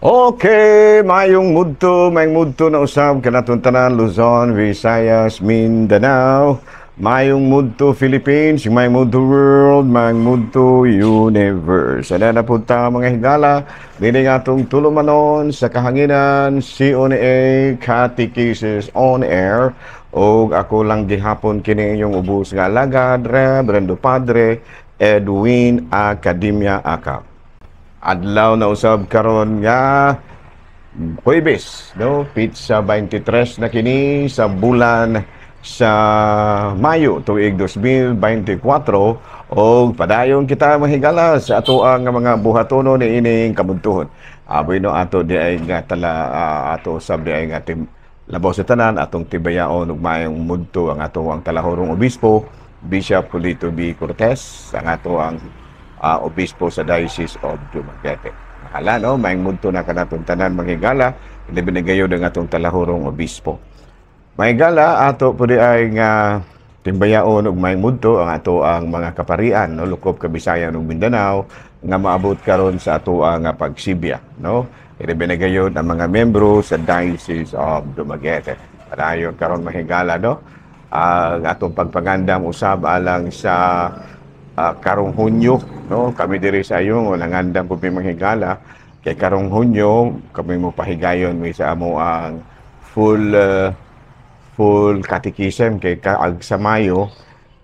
Okay, mayong mudto na usab kanatong tanan, Luzon, Visayas, Mindanao, mayong mudto Philippines, mayong mudto world, mayong mudto universe. Ana na pud ta, mga higala, dini nga atong tulumanon sa kahanginan, CONA Catechesis on Air. Og ako lang gihapon kini inyong ubos nga alagad, Reverendo Padre Edwin Academia Acap. Adlaw na usab karon nga Huwebes, no? Petsa 23 na kini sa bulan sa Mayo tuig 2024 og padayon kita, mahigala, sa ato ang mga buhatono ni ining kabuntuhon. Aboy no ato di ay nga tala ato sab di ay nga tim labaw sa tanan atong tibayaon ug maayong mudto ang ato ang talahorong obispo, Bishop Julito B. Cortez, ang ato ang obispo sa Diocese of Dumaguete. Mahala, no? Maayong mudto na kanatong tanan, mga higala, labi na gayod ang atong talahorong obispo. Mahigala, ato po di ay nga timbayaon ug maayong mudto ang ato ang mga kaparian, no, lukop Kabisayan ug Mindanao nga maabot karon sa ato ang pagsibya, no? Ilabi na gayod ang mga membro sa Diocese of Dumaguete. Padayon karon, mahigala, no? Ang atong pagpangandam usab alang sa karong Hunyo, no? Kami diri sa Ayungon nangandam po mi, mga higala, kay karong Hunyo kami mo pahigayon mi sa amo ang full catechism kay kaag sa Mayo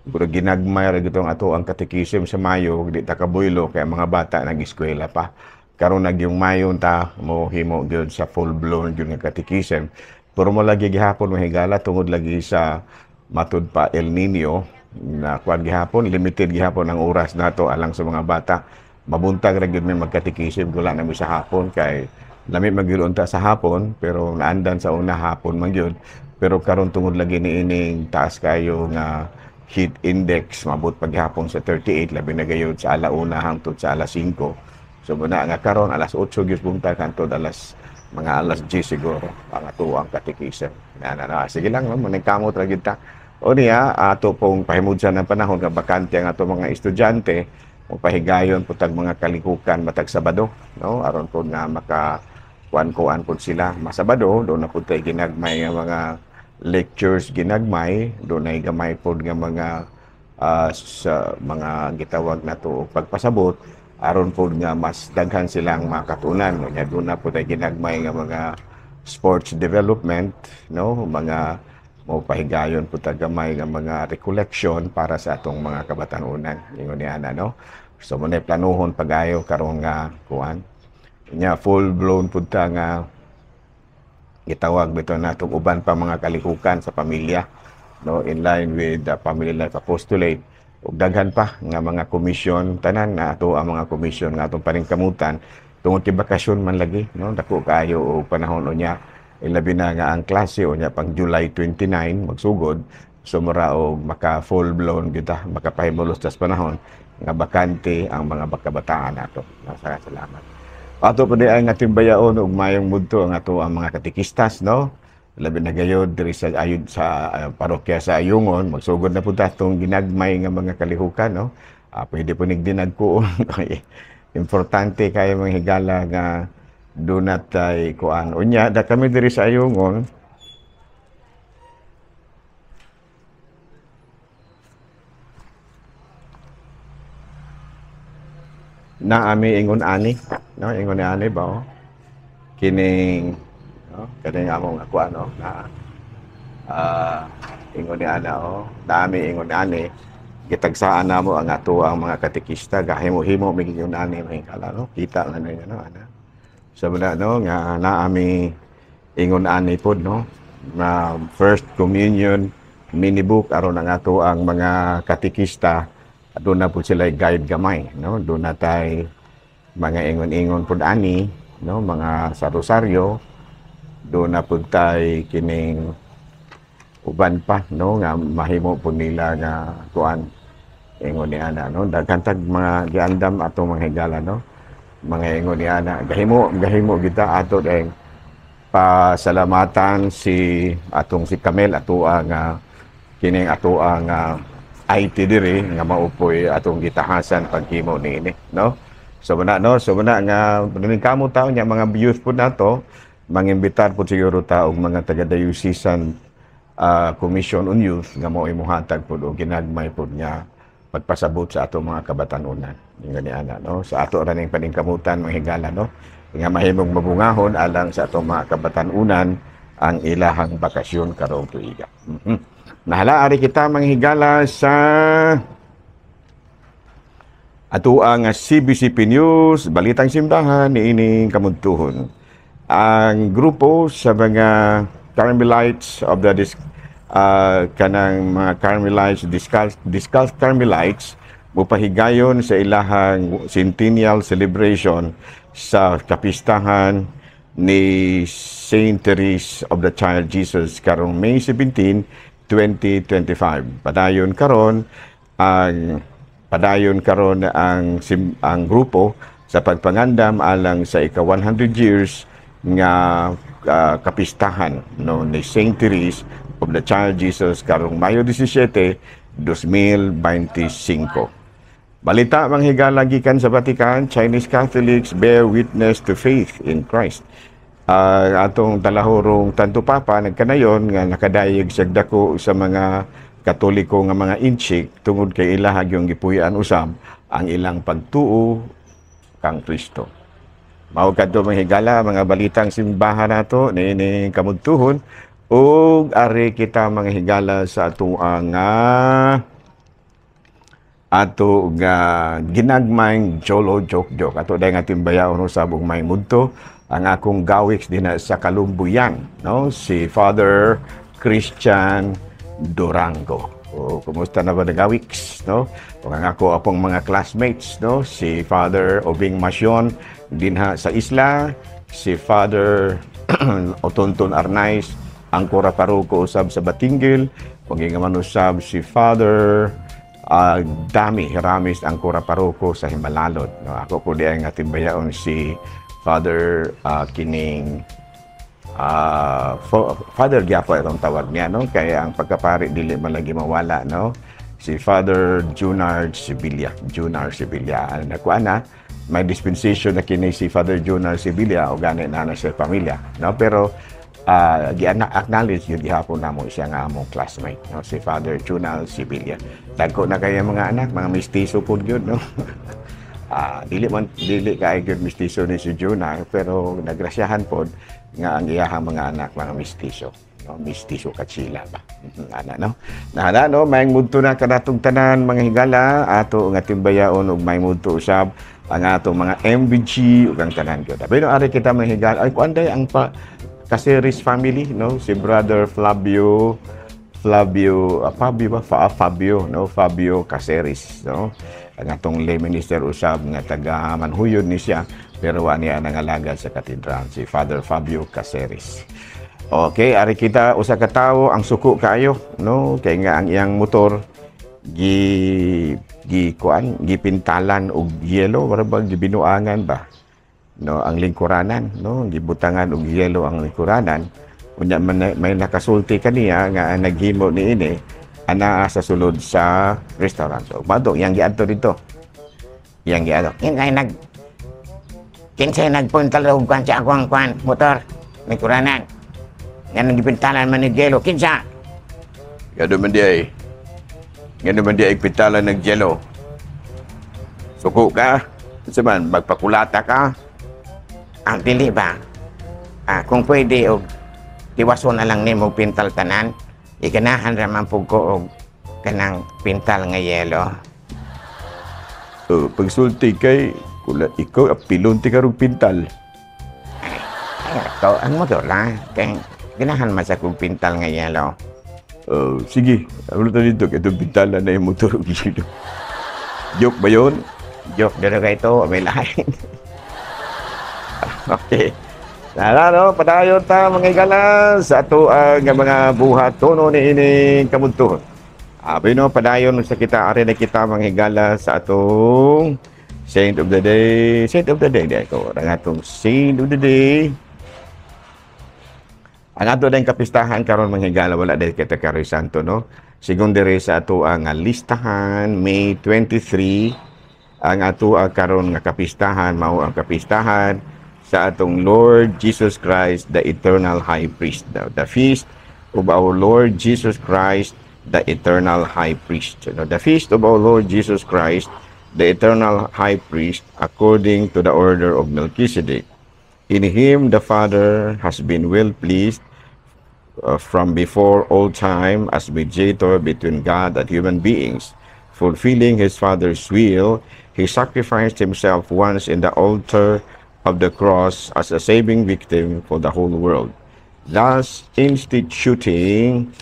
pero ginagmay ra gitong ato ang catechism sa Mayo, di ta kabuylo kay ang mga bata nag-eskwela pa. Karon nagyung Mayo ta mo himo gyud sa full blown gyud nga catechism, pero mo lagi gihapon, mahigala, tungod lagi sa matud pa El Nino na kuan gihapon, limited gihapon ang oras nato alang sa mga bata. Mabuntag ra gyud mi magkatekisim, wala na mi sa hapon kay lami man gyud unta sa hapon, pero naandan sa una hapon man gyud. Pero karon tungod lagi ni ining taas kayo nga heat index, mabot paghapon sa 38, labi na gayud sa alauna hangtod sa alas 5. So muna nga karon alas 8 gyud buntag hangtod alas mga alas 10 siguro ang ato ang katekism na na, na. Sige lang, no, maningkamot ra gyud ta. O niya, ato pong pahimudsan ng panahon nga bakante ang ato mga estudyante, pahigayon po tag mga kalikukan matag Sabado, no? Aron po nga maka kuan-kuan po sila. Masabado, doon na po tayo ginagmay nga mga lectures ginagmay, doon ay gamay po nga mga sa mga gitawag na to pagpasabot, aron po nga mas daghan silang makatunan. Nya doon na po tayo ginagmay nga mga sports development, no? Mga mo pahigayon po tagamay nga mga recollection para sa atong mga kabatanunan. Ingon ni ana, no? So mo na planuhon pagayo karon nga kuan. Nya full blown pud ta nga gitawag bitaw natong uban pa mga kalikukan sa pamilya, no, in line with the Family Life Apostolate ug daghan pa nga mga komisyon, tanan na ato ang mga komisyon nga atong paningkamutan tungod kay bakasyon man lagi, no? Dako kaayo og panahon unya, ilabi na nga ang klase unya pang July 29 magsugod. So mura og maka full blown kita, makapahimulos tas panahon nga bakante ang mga kabataan nato. Salamat. Ato pa di ay nga timbayaon ug mayong mudto ang ato ang mga katikistas, no? Labi na gayod diri sa ayod sa parokya sa Ayungon, magsugod na pud atong ginagmay nga mga kalihukan, no? Pwede po nig dinagkuon kay importante kayo, mga higala, nga do not tay kuan. Unya da kami diri sa Ayungon, na ami ingon ani, no? Ingon ni ani ba, oh? Kining, no, kaning among ako ano na ingon ni ana, oh, dami ingon ani gitagsaan namo ang ato ang mga katekista, gahimo-himo mi ingon ani, mga higala, no? Kita nga na no, ana sa so, no, nga naami ingon ani pod, no, na first communion mini book aron ang ato ang mga katekista doon na po sila guide gamay, no? Doon na tay mga ingon-ingon pud ani, no, mga sa rosaryo, doon na pud tay kining uban pa, no, nga mahimo po nila nga kuan ingon ni ana, no? Daghan tag mga giandam atong mga higala, no, mga ingon ni ana, gahimo gahimo kita ato dahil pasalamatan si atong si Camel, ato ang kining ato ang IT diri nga maupoy atong gitahasan paghimo niini, no? So muna, no, so muna nga kamo tao nya mga youth po nato, mangimbitar po siguro ta og mga taga Diocesan Commission on Youth nga mao imuhatag pod og ginagmay pod nga pagpasabot sa ato mga kabatanunan. Yung gani ana, no, sa ato ra ning paningkamutan, mga higala, no, nga mahimong mabungahon alang sa atong mga kabatanunan ang ilahang bakasyon karong tuiga. Nahala ari kita, mga higala, sa ato ang CBCP News, Balitang Simbahan niining kamudtuhon. Ang grupo sa mga Carmelites of the kanang mga Carmelites, Discalced Carmelites, mupahigayon sa ilahang centennial celebration sa kapistahan ni Saint Therese of the Child Jesus karong May 17, 2025. Padayon karon ang grupo sa pagpangandam alang sa ika 100 years nga kapistahan, no, ni Saint Therese of the Child Jesus karong Mayo 17, 2025. Balita, mga higala, gikan sa Vatican, Chinese Catholics bear witness to faith in Christ. Atong talahurong Tanto Papa nagkanayon nga nakadayeg sa dako sa mga Katoliko nga mga Intsik tungod kay ilahag yung gipuy-an usab ang ilang pagtuo kang Kristo. Mao kadto, mga higala, mga balitang simbahan nato niini kamudtuhon, ug ari kita, mga higala, sa atoang nga ato nga ginagmayng Jolo joke joke. Ato dahil nga timbayaon usab ug may mudto ang akong gawiks dinha sa Kalumbuyan, no, si Father Christian Durango. O, kumusta na ba nagawiks, no? O ang ako apong mga classmates, no, si Father Obing Masyon dinha sa isla, si Father Otonton Arnaiz, ang kura paroko usab sa Batinguil, ug nga man usab si Father Dami Hiramis, ang kura paroko sa Jimalalud. No, ako po di ang ating si Father kining Father gyapon itong tawag niya, no, kaya ang pagkapari dili man lagi mawala, no, si Father Junard Sevilla. Junard Sevilla, ano nakuha na may dispensation na kini si Father Junard Sevilla o gani na na siya pamilya, no, pero gi-acknowledge yun gihapon namo siya nga among classmate, no, si Father Junard Sevilla. Dagko na kaya mga anak, mga mistiso pud gyud, no. Dili man dili kay gyud mistiso ni si Junard, pero nagrasyahan pod nga ang iyahang mga anak mga mistiso, no, mistiso katsila ba. Ana, no, nahala, no, may mudto na kanatong tanan, mga higala, ato nga timbayaon ug may mudto usab ang atong mga MBG ug ang tanan gyud. Pero ari kita, mga higala, ay kuan day ang pa Caceres family, no, si Brother Flavio Flavio Fabio ba Fabio, no, Fabio Caceres, no, ang atong lay minister usab nga taga Manhuyod ni siya, pero wa niya nangalagad sa katedral, si Father Fabio Caceres. Okay, ari kita, usa ka tawo ang suko kaayo, no, kay nga ang iyang motor gi gi kuan, gipintalan og yelo, wala ba gibinuangan ba, no, ang lingkuranan, no, gibutangan og yelo ang lingkuranan. Unya man may nakasulti kaniya nga ang naghimo niini anaa sa sulod sa restaurant. So madong iyang giadto dito, iyang giadto. Kinsay nagpuntal og kwan sa akong kwan motor lingkuranan? Nga nang gipintalan man ni yelo, kinsa? Ngano man di ay? Ngano man di ay pitalan ng yelo? Suko ka? Unsa man, magpakulata ka? Ang dili ba? Kung pwede og tiwason na lang nimo pintal tanan, iganahan ra man pug ko og kanang pintal nga yelo. Oh, pagsulti kay kula ikaw apilon ti karong pintal. Ay, ako, ang motor lang. Kay ganahan man sa kong pintal nga yelo. Oh, sige, ano ta dito kay itong pintalan na yung motor og yelo. Joke ba yun? Joke dito kay ito, may lain. Okay. Nara, no, padayon ta, mga higala, sa ato ang mga buhat tono ni ining kamudtuhon. Abi no, padayon sa kita, ari na kita, mga higala, sa atong Saint of the Day. Saint of the Day, di ko. Ang atong Saint of the Day. Ang ato dayong kapistahan karon, mga higala, wala dahil kita karoy santo, no? Sigon dire sa ato ang listahan, May 23, Ang ato karon nga kapistahan mao ang kapistahan sa atong Lord Jesus Christ, the eternal High Priest. The feast of our Lord Jesus Christ, the eternal High Priest. No, the feast of our Lord Jesus Christ, the eternal High Priest, according to the order of Melchizedek. In him the Father has been well pleased from before all time as mediator between God and human beings. Fulfilling his Father's will, he sacrificed himself once in the altar of the cross as a saving victim for the whole world, thus instituting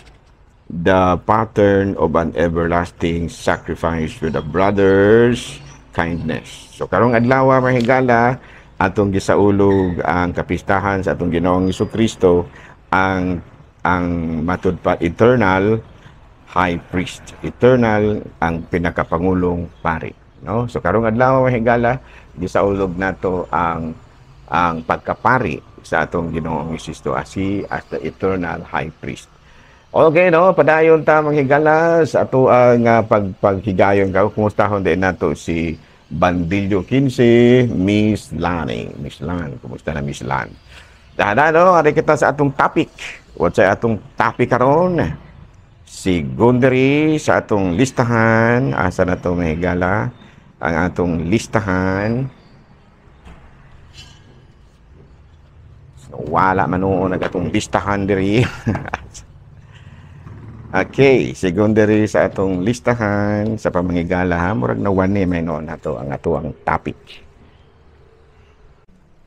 the pattern of an everlasting sacrifice with a brother's kindness. So karong adlaw, mga higala, atong gisaulog ang kapistahan sa atong Ginoong Kristo, ang matud pa eternal High Priest, eternal, ang pinakapangulong pari, no? So karong adlaw, mga higala, gisaulog nato ang pagkapari sa atong Ginoong Kristo as the eternal High Priest. Okay, no? Padayon ta, mga higala, sa ato ang paghigayon ka. Kumustahon din nato si Bandillo 15, Miss Lani. Miss Lan, kumusta na, Miss Lan? Dada, no? Ari kita sa atong topic. What sa atong topic karon? Si Gundari sa atong listahan. Asa na to, mga higala? Ang atong listahan. So, wala man noon ang atong listahan diri. Okay, sigon diri sa atong listahan sa pamangigala ha, murag na one may noon nato ang ato ang topic.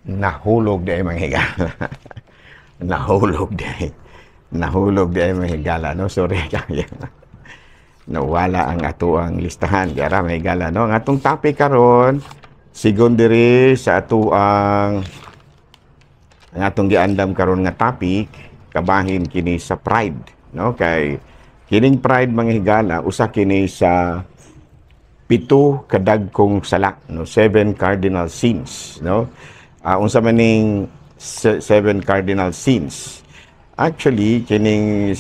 Nahulog di ay, mga higala. Nahulog di ay. Nahulog di ay, mga higala, no? Sorry kaya. Nawala ang ato ang listahan. Gara, mga higala, no? Ang atong topic karon, sigon diri sa ato ang atong giandam karon nga topic, kabahin kini sa pride, no? Kay kining pride, mga higala, usa kini sa pito kadagkong sala, no? Seven cardinal sins, no? Unsa man ning seven cardinal sins? Actually, kining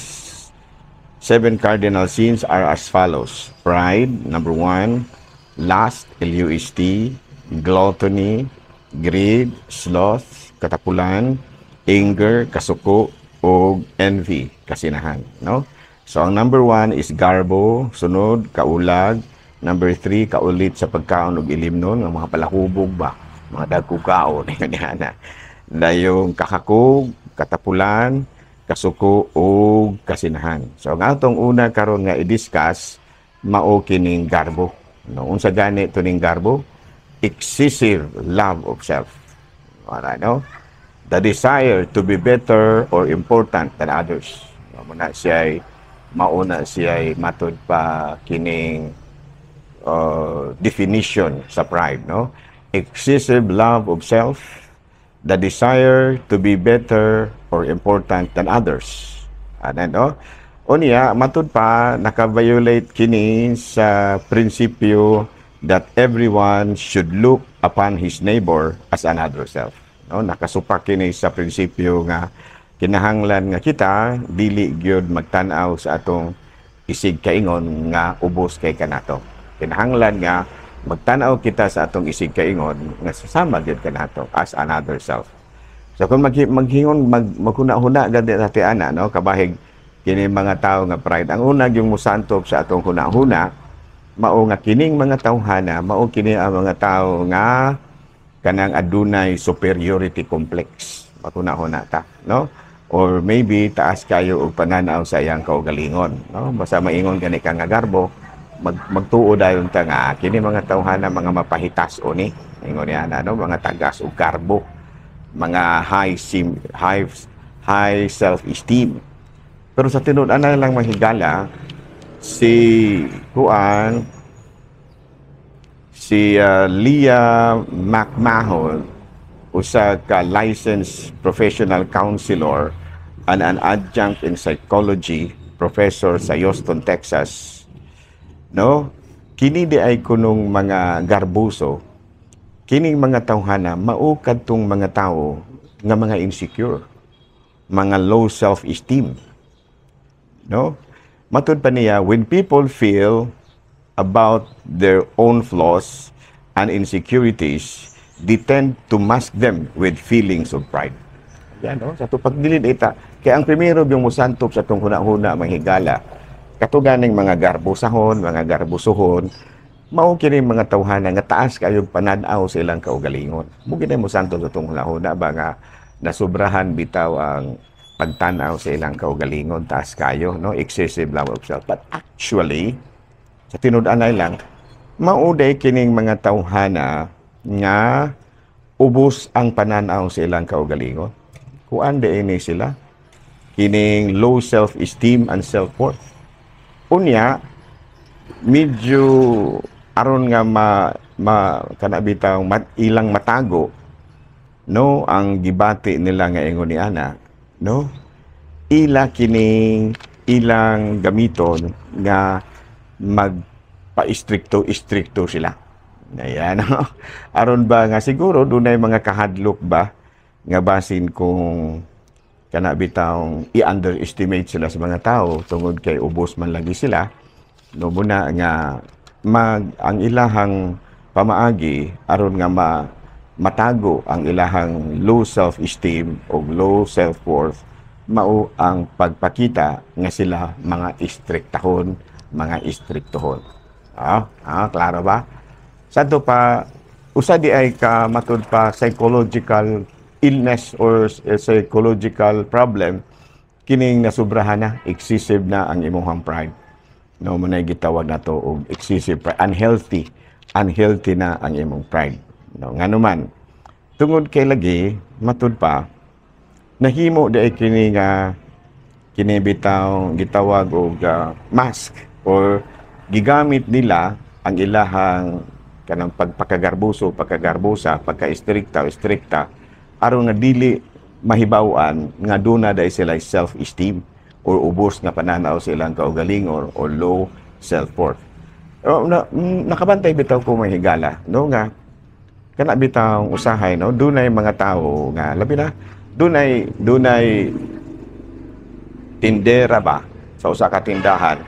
seven cardinal sins are as follows: pride, number one; lust, L-U-S-T, gluttony, greed, sloth, katapulan, anger, kasuko, ug envy, kasinahan, no? So, ang number one is garbo, sunod, kaulag, number three, kaulit sa pagkaon og ilimnon, ang mga palahubog ba, mga dagkong kaon, yun na. Dayong kakakog, katapulan, kasuko, ug kasinahan. So, ang atong una karon nga i-discuss, mao kining garbo. No, unsa gani to ning garbo? Excessive love of self. Wala, no? The desire to be better or important than others. No, mauna siya matud pa kining definition sa pride, no? Excessive love of self, the desire to be better or important than others. Ano, no? Unya, matud pa, naka-violate kini sa prinsipyo that everyone should look upon his neighbor as another self. No? Nakasupak kini sa prinsipyo nga kinahanglan nga kita dili gyud magtan-aw sa atong isig kaingon nga ubos kay kanato. Kinahanglan nga magtan-aw kita sa atong isig kaingon nga sasama gyud kanato as another self. So kung maghingon maghuna-huna gani nati ana, no, kabahig kini mga tawo nga pride. Ang una yung musantop sa atong huna-huna mao nga kining mga tawhana mao kini ang mga tawo nga kanang adunay superiority complex. Maghuna-huna ta, no? Or maybe taas kayo og pananaw sa iyang kaugalingon, no? Basta maingon gani ka nga garbo, magtuo dayon ta nga kini mga tawhana mga mapahitas o ni ingon niya na, no, mga tagas og garbo, mga high self-esteem. Pero sa tinud-an lang, mahigala, si kuan si Leah McMahon, usa ka licensed professional counselor and an adjunct in psychology professor sa Houston, Texas, no? Kini di ay kunong mga garbuso, kining mga tawhana mao kadtong mga tawo nga mga insecure, mga low self-esteem, no? Matud pa niya, when people feel about their own flaws and insecurities, they tend to mask them with feelings of pride. Yan, no? Sa ato pagdili ita. Kaya ang primero yung musantop sa atong huna-huna, mga higala, kato ganing mga garbusahon, mga garbusuhon, mao kini mga tawhana nga taas kayong pananaw sa ilang kaugalingon. Mao gid mo santop sa atong huna-huna ba nga nasubrahan bitaw ang pagtanaw sa ilang kaugalingon, taas kayo, no? Excessive love of self. But actually, sa tinud-anay lang, mao diay kining mga tawhana nga ubos ang pananaw sa ilang kaugalingon. Kuan di ini sila kining low self-esteem and self-worth. Unya, medyo aron nga ma, ma kana bitaw mat, ilang matago, no, ang gibati nila nga ingon ni ana, no, ila kining ilang gamiton nga magpa-istrikto istrikto sila. Ayan, no? Aron ba nga siguro dunay mga kahadlok ba nga basin kung kana bitawng i-underestimate sila sa mga tao tungod kay ubos man lagi sila, no? Muna nga mag ang ilahang pamaagi aron nga matago ang ilahang low self-esteem o low self-worth mao ang pagpakita nga sila mga istriktahon, mga istriktohon. Ah, klaro ba? Sadto pa usa di ay ka matud pa psychological illness or psychological problem kining nasubrahan na, excessive na ang imong pride, no? Mo na gitawag nato og excessive pride, unhealthy, unhealthy na ang imong pride, no? Ngano man, tungod kay lagi matud pa nahimo di ay kini nga kini bitaw gitawag og mask or gigamit nila ang ilahang kanang pagpakagarbuso, pagkagarbusa, pagka-istrikta o istrikta aron nga dili mahibaw-an nga duna diay sila self-esteem or ubos nga pananaw sa ilang kaugalingon or low self-worth. Oh, nakabantay bitaw ko, mga higala, no, nga kana bitaw usahay, no, dunay mga tao nga labi na dunay tindera ba sa usa ka tindahan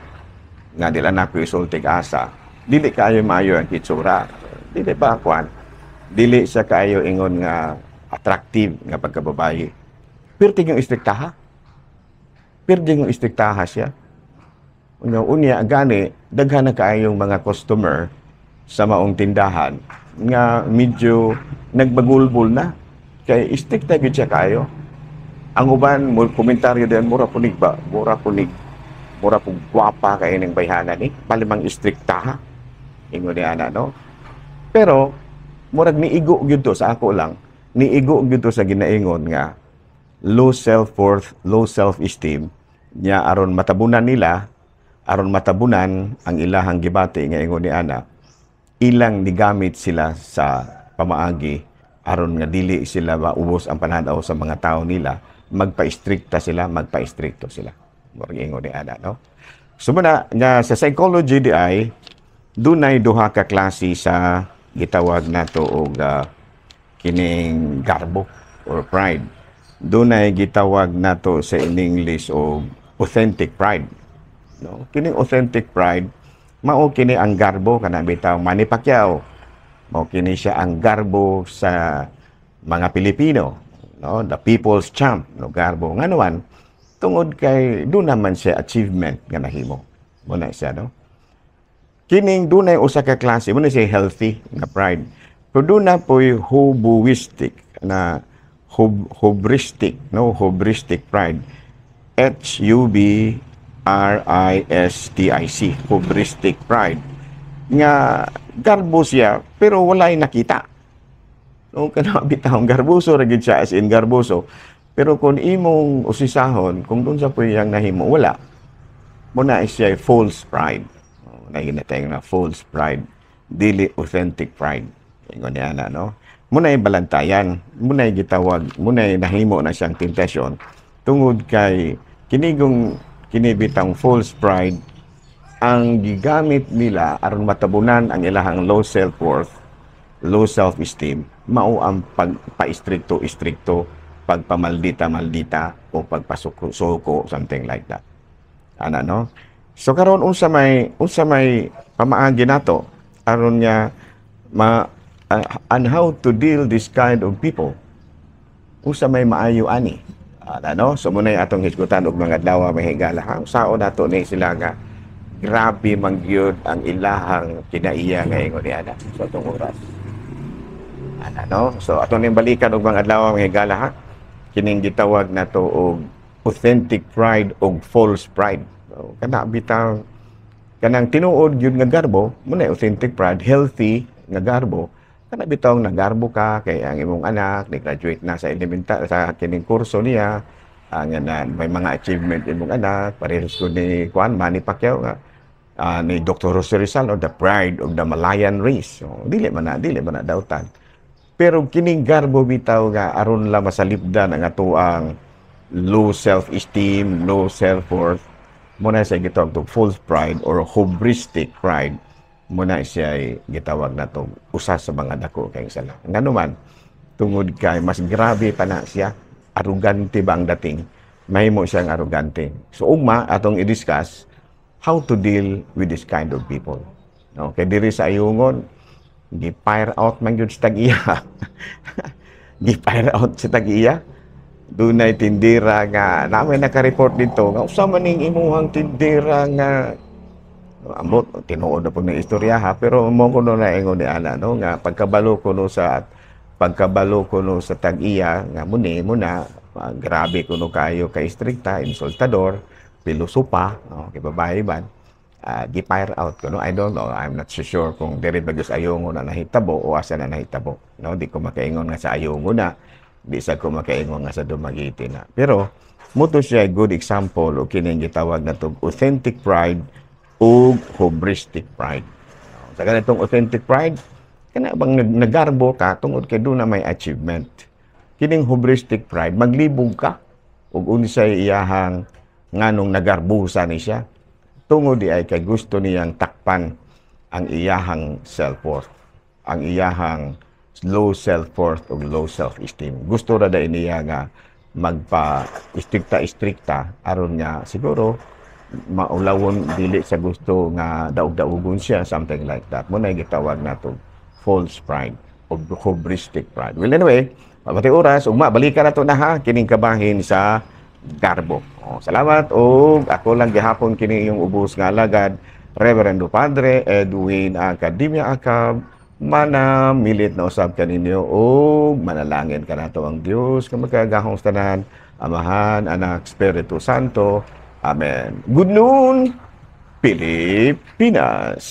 nga dili na ko isultig asa, dili kaayo maayo ang hitsura, dili ba kuan, dili siya kaayo ingon nga attractive nga pagkababae, pero yung istriktaha, pirti yung istriktaha siya. Unya, unya gani daghan na kaayong mga customer sa maong tindahan nga medyo nagbagulbol na kay istrikta gyud siya kaayo. Ang uban mo komentaryo din, "Mura punig ba, mura pug gwapa kay ning bayhana ni, palimang istrikta," ingon ni ana, no? Pero murag niigo gyud to sa ako lang, niigo gyud to sa ginaingon nga low self-worth, low self-esteem niya. Aron matabunan nila, aron matabunan ang ilahang gibati nga ingon ni ana, ilang nigamit sila sa pamaagi aron nga dili sila maubos ang pananaw sa mga tao nila, magpa-istrikta sila, magpa-istrikto sila. Murag ingon ni ana, no? So muna nga sa psychology di ay dunay duha ka klase sa gitawag nato og kining garbo or pride. Dunay gitawag nato sa in English og authentic pride, no? Kining authentic pride mao kini ang garbo kana bitaw Manny Pacquiao, mao kini siya ang garbo sa mga Pilipino, no? The people's champ, no? Garbo ngano man, tungod kay duna man siya achievement nga nahimo mo na siya, no? Kining dunay usa ka klase mo na siya healthy nga pride, pero duna po'y hubristic na hubristic, no? Hubristic pride, HUBRISTIC, hubristic pride nga garbo siya pero walay nakita, no? Kana bitaw garboso ra gyud siya, as in garboso, pero kung imong usisahon kung dun sa iyang nahimo, wala mo na siya. False pride. Oh, na ginatayong na false pride, dili authentic pride, ingon niya na, no? Muna balantayan, muna gitawag, muna nahimo na siyang temptation tungod kay kinigong kinibitang false pride ang gigamit nila aron matabunan ang ilahang low self-worth, low self-esteem, mao ang pagpa-istrikto istrikto, pagpamaldita maldita o pagpasuko, something like that. Ana, no? So karon, unsa may pamaagi nato aron nga ma And how to deal this kind of people? Usa may maayo ani? Ano? So muna atong hisgutan og mga adlaw, mga higala, ha. Usaon nato ni sila nga grabe man gyud ang ilahang kinaiya nga ingon ni ana sa atong oras. Ana, no? So ato ning balikan og mga adlaw, mga higala, ha. Kining gitawag nato og authentic pride og false pride. So, kana bitaw kanang tinuod gyud nga garbo mo na authentic pride, healthy nga garbo. Kana bitaw nagarbo ka kay ang imong anak ni graduate na sa elementary, sa kining kurso niya, ang na may mga achievement imong anak, parehas ko ni kuan Manny Pacquiao nga ni Dr. Jose Rizal, no, the pride of the Malayan race. So, dili man na dautan. Pero kining garbo bitaw nga aron la masalipdan ang atoang low self-esteem, low self-worth, mo na siya gitawag to false pride or hubristic pride. Mo na siya gitawag na to usa sa mga dako kay sala. Ngano man, tungod kay mas grabe pa na siya, arugante ba ang dating, mahimo siyang arugante. So ugma atong i-discuss how to deal with this kind of people. No, kay diri sa Ayungon, gi-fire out man gyud sa tag-iya. Gi-fire out sa tag-iya. Dunay tindera nga namin naka-report dito nga usa man ning imuhang tindera nga ambot, tinuod na pud ng istorya, ha, pero mo kuno na ingon ni ana, no, nga pagkabalo ko no sa tag-iya nga muni mo na grabe kuno kayo ka istrikta, insultador, pilosopa, no, kay babae man, gi-fire out ko, no. I don't know, I'm not so sure kung diri ba sa Ayungon na nahitabo o asa na nahitabo, no. Di ko makaingon nga sa Ayungon na, di sa ko makaingon nga sa Dumaguete na, pero mo to siya good example o kining gitawag na to authentic pride ug hubristic pride. Sa ganitong authentic pride, kana bang nagarbo ka tungod kay duna may achievement. Kining hubristic pride, maglibog ka ug unsay iyahang nganong nagarbusa ni siya. Tungod di ay kay gusto niyang takpan ang iyahang self-worth, ang iyahang low self-worth ug low self-esteem. Gusto ra dai niya nga magpa istrikta-istrikta aron nga siguro maulawon, dili sa gusto nga daog-daugon siya, something like that. Mo na gitawag nato false pride o hubristic pride. Well, anyway, mabati oras, ugma balikan nato na, ha, kining kabahin sa garbo. Oh, salamat og ako lang gihapon kini iyong ubos nga alagad, Reverendo Padre Edwin Academia Acab, mana milit na usab kaninyo og manalangin kanato ang Dios nga makagagahom sa tanan, Amahan, Anak, Espiritu Santo. Amen. Good noon, Pilipinas.